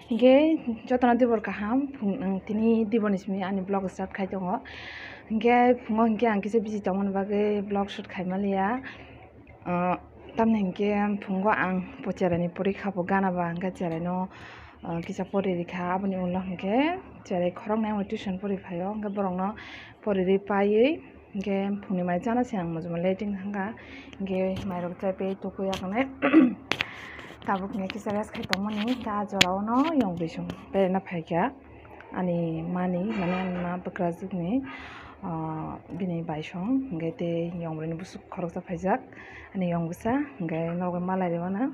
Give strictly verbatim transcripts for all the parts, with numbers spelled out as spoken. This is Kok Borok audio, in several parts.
Hinkhe jotono dibor kaham, phung, ang tini dibor ni simi ani vlog start khai tongo. Hinkhe phungo hinkhe ang kisa busy tongmani bagwi vlog shoot khai maliya. Ah, tamni hinkhe phungo ang po cherai ni porikha bo gana ba, hinkhe cherai no, ah, kisa pori rikha, aboni ulo hinkhe cherai khoroknwi ang tuition pori phaio, hinkhe borok no pori ri paiwi. Hinkhe phungni mai chana se ang mujuma letting thangkha. Hinkhe mairok chai pai tukui yaknai. Tabuk hinkhe kisa rest khai tongmani. Hinkhe ah jorao no yong bising beraina phaikha. Ani mani, mane ani ma bwkrajwkni, ah, bini baisong. Hinkhe tei yong bwrwini bwswk khoroksa phaijak. Ani yong bwsa, hinkhe norok malai rwmana.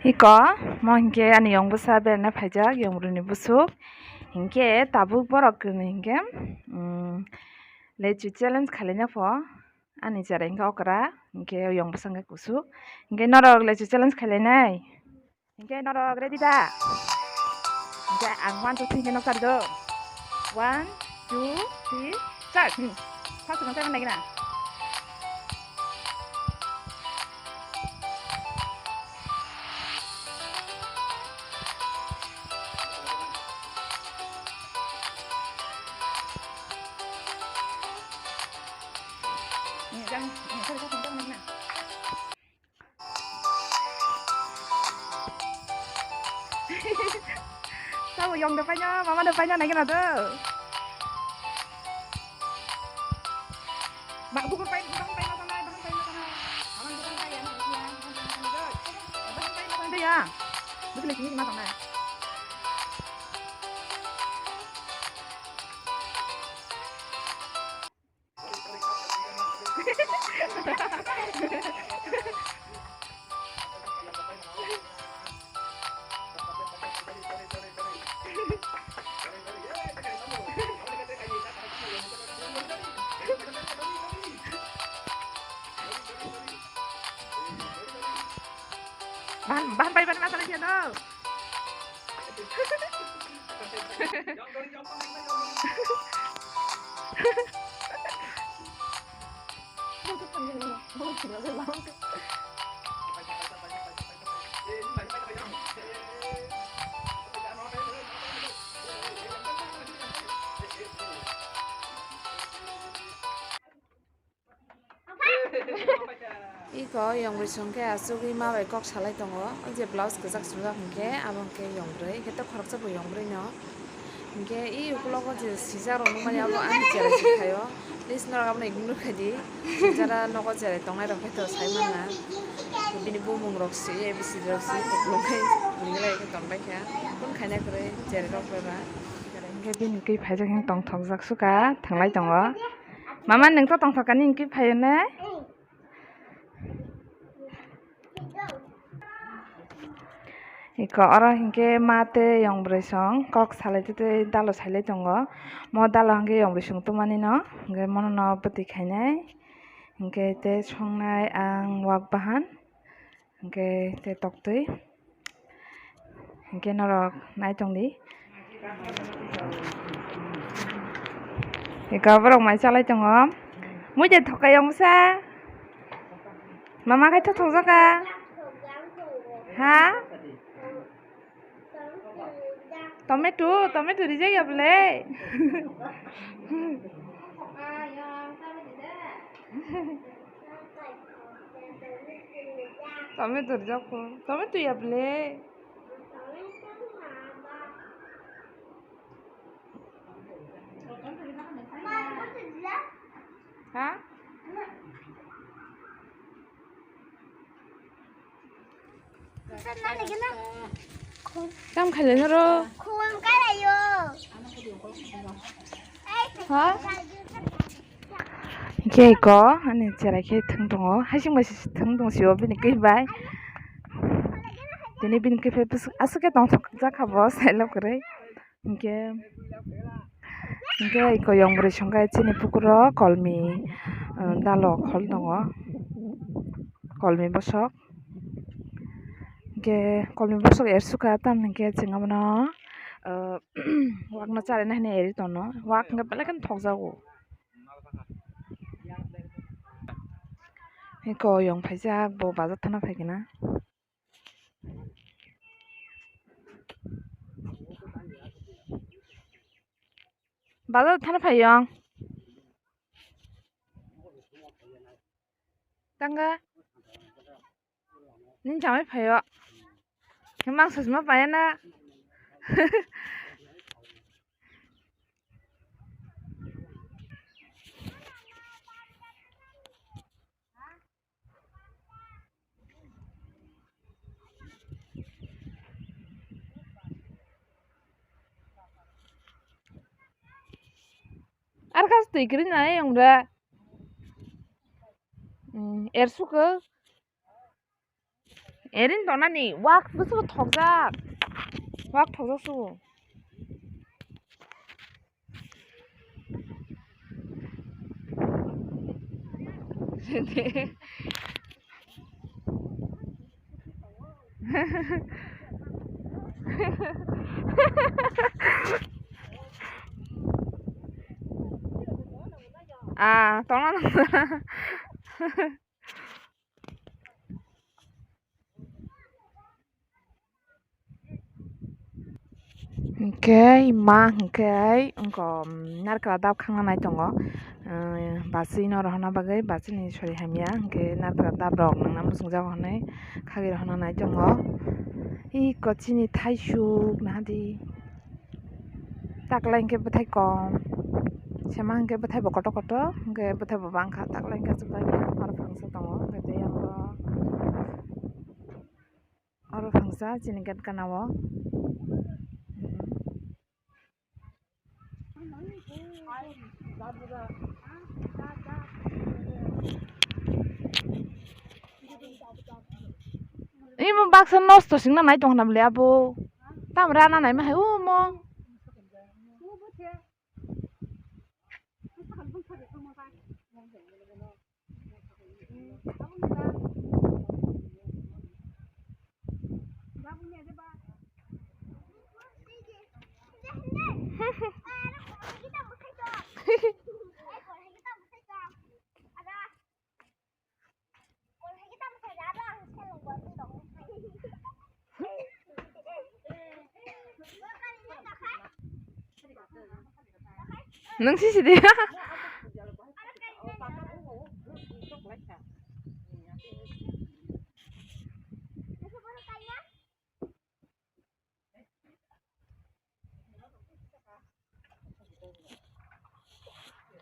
Iko, mo hinkhe ani yong bwsa beraina phaijak, yong bwrwini bwswk. Hinkhe tabuk borok hinkhe, um, Lechu challenge khailai na pho, ani cherai hinkhe okra, hinkhe yong bwsa hinkhe kusu, hinkhe norok lechu challenge khailai nai, hinkhe norok ready da? Hinkhe ang one, two, three hinkhe noksa do, one, two, three, start. Hmm. First one seven lagi na. Sabo yong da paina, mama da paina nai gana do. Bang bukur pai, bang pai ma tanai, bang pai ma tanai. Bang bukur pai ya, bang pai ma tanai do. Bang pai ma tanai do ya. Bukur lagi ni ma tanai. Bahan, bahan pai, bahan masalah dia tau. Iko yong bwrwi song khe asugwi ma bai kok salai tongo, o je blouse kwchak sumjak hinkhe abo hinkhe yong bwrwi, hinkhe to khoroksa bo yong bwrwi no. Hinkhe i ukulogo je sijak rok nukmani abo ani cherai se khaio. Please norok abono ignore khai di. Jara nogo cherai tongnai rok khe to sai manna. Bini bumung rok se, A B C D rok se, kuplung khai nini lai khe ton bai kha. Kun khaina kwrwi cherai rok bai ba. Hinkhe bini kwi phaijak hinkhe tongthokjak suka thanglai tongo. Mama, nwng to tongthok kani hinkhe phaio ne? Iko oro hinkhe ma tei yong bwrwi song kok salai tei tei dalo sailai tongo. Mo dalo hinkhe yong bwrwi song tongmani no, hinkhe mono no bwtwi khainai, hinkhe tei songnai ang wak bahan, hinkhe tei toktwi. Hinkhe norok nai tong di. Eka borok mai chalai tongo. Mui de thokai yong sa. Mama khai thothok jaka. Ha? Tomato, tomato rijak ya bole. Tomato rijak ko. Tomato ya bole. Ha? Tam khailai noro. Ha? Hinkhe iko ani cherai khe thwng tongo, haising bai se thwng tong sio bini kwi bai. Tini bini kwi bai aswk khe tongthok jak kha bo, sailok kwrwi. Hinkhe, hinkhe iko yong bwrwi song khe chini pukuro kolmi, uh, dalo khol tongo, kolmi bosok. Hinkhe kolmi bosok ersukha, tamni hinkhe chwng abono, uh, wakno charina hinwi eri tono, wak hinkhe belai kheno thokjago. Iko yong phaijak, bo bazar thana phaikhe na. Bazar thana phaiyong. Tanga. Ning chamai phaio. Hemang sosma paya na. Arkas twi kwrwi nai wngra. Hmm, ersuko. Erin tonani wak bwswk thokjak. Wak thokjak sugo. Ah, tongna. Hwnkhe ima hwnkhe wngkha narikra dap khangna nai tongo. Bachwi no rohorna bagwi bachwini sori hamya hwnkhe narikra dap rok nangna muchungjago hinwi khagwi rohorna nai tongo. Iko chini thaisuk nahadi. Taklai hwnkhe bwthai kom. Sema hwnkhe bwthai bo kotor kotor, hwnkhe bwthai bo bangkha. Taklai hwnkhe aswk bai oro phangsa tongo, hwnkhe tei oro, oro phangsa chini gate gana o. Imo baksa nosto singna nai tongna bole abo. Tam rana nai ma hai omo. Nung sisi de.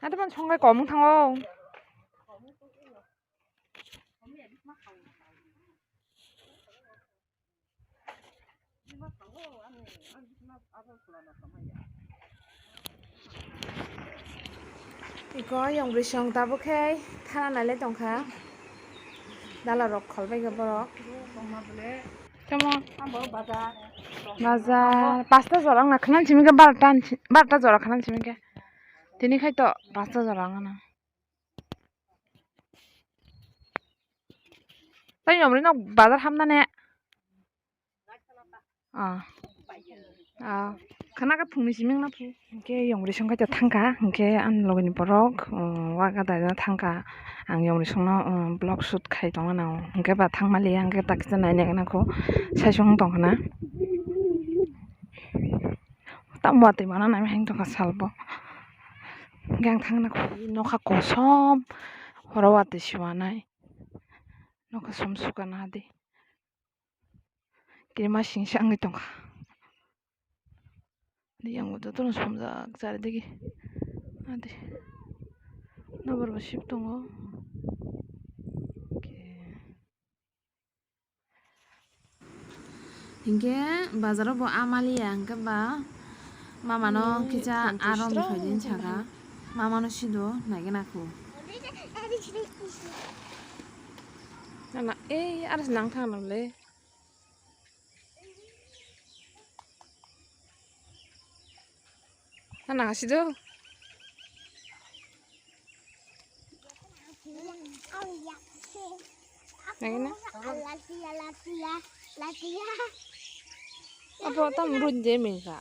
Hade man songai komung thango. Iko yong bwsong tabuk khe thana nailai tongkha. Dala rok khol bai khe borok. Tamo. Bazar. Pasta jora wngna khna simi khe barota, barota jora khna simi khe. Tini khai to pasta jora wngna. Tai yomri nok bazar hamna ne. Ah. Ah. Khana ka phungni siming na phu. Hingke yongri song kaisa thangka, hingke ani logini borok, um, waga daina thangka. Ang yongri songno, um, vlog shoot khai tongna nang. Hingke ba thangmali, hingke takisa naina gana kho. Sai song tongkhana. Tam watwi mana nai hing tongkha salbo. Hingke ang thangna kho nokha kosom. Horo watwi siwanai. Nokha som sukana hadi. Kirima singsa wngwi tongkha. Yang jotono somjak charidigi. Adi. Nabor bo sip tongo. Hinkhe bazaro bo amaliya hinkhe ba mamano kisa arom khaidi saka. Mamano sido naigena kho. Nana ei aros nang thang nang le. Nana hasido. Nang ini. Apa tam run je mengka.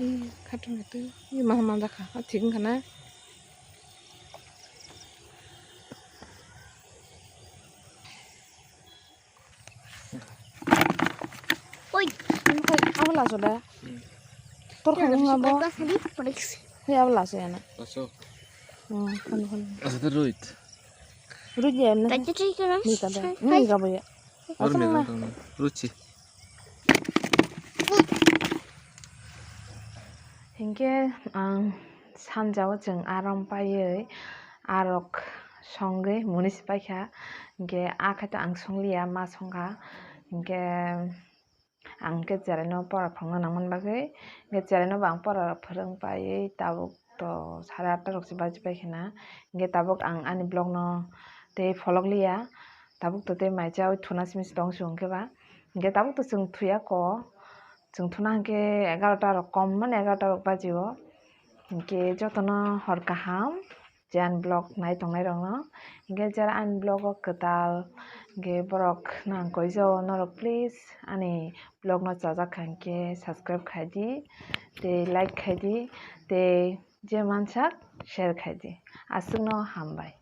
Ih, khatung khatung. Ih, mah mah dakha. Ah, thik wngkha na. Oi. Abo laso da. Tor kha wngma bo. Hei abo laso yana. Laso. Hmm, hanu hanu. Asa ta Rohit. Rohit ya na. Tadi tu ikan. Ni kada. Ni kada ya. Or me na. Ruchi. Hinkhe ang sanjao chwng arom paiwi arok songwi munis paikha. Hinkhe a khaito ang songliya, ma songkha. Hinkhe ang khe cheraino pora phwrwngna nangmani bagwi, hinkhe cheraino bo ang pora phwrwng paiwi tabuk to sare atta rok se baji pai khna. Hinkhe tabuk ang ani vlog no tei pholok liya, tabuk to tei mai chawi thuna simi se tong se hinkhe ba. Hinkhe tabuk to chwng thuya ko, chwng thuna hinkhe egarota rok kom mani egarota rok baji o. Hinkhe jotono hor kaham. Je ani vlog nai tongnai rokno. Hinkhe jara ani vlog o kwtal, hinkhe borok nang koi jao norok, please ani vlog no chajak kha hinkhe subscribe khai di, tei like khai di, tei je mansak share khai di. Aswkno hambai.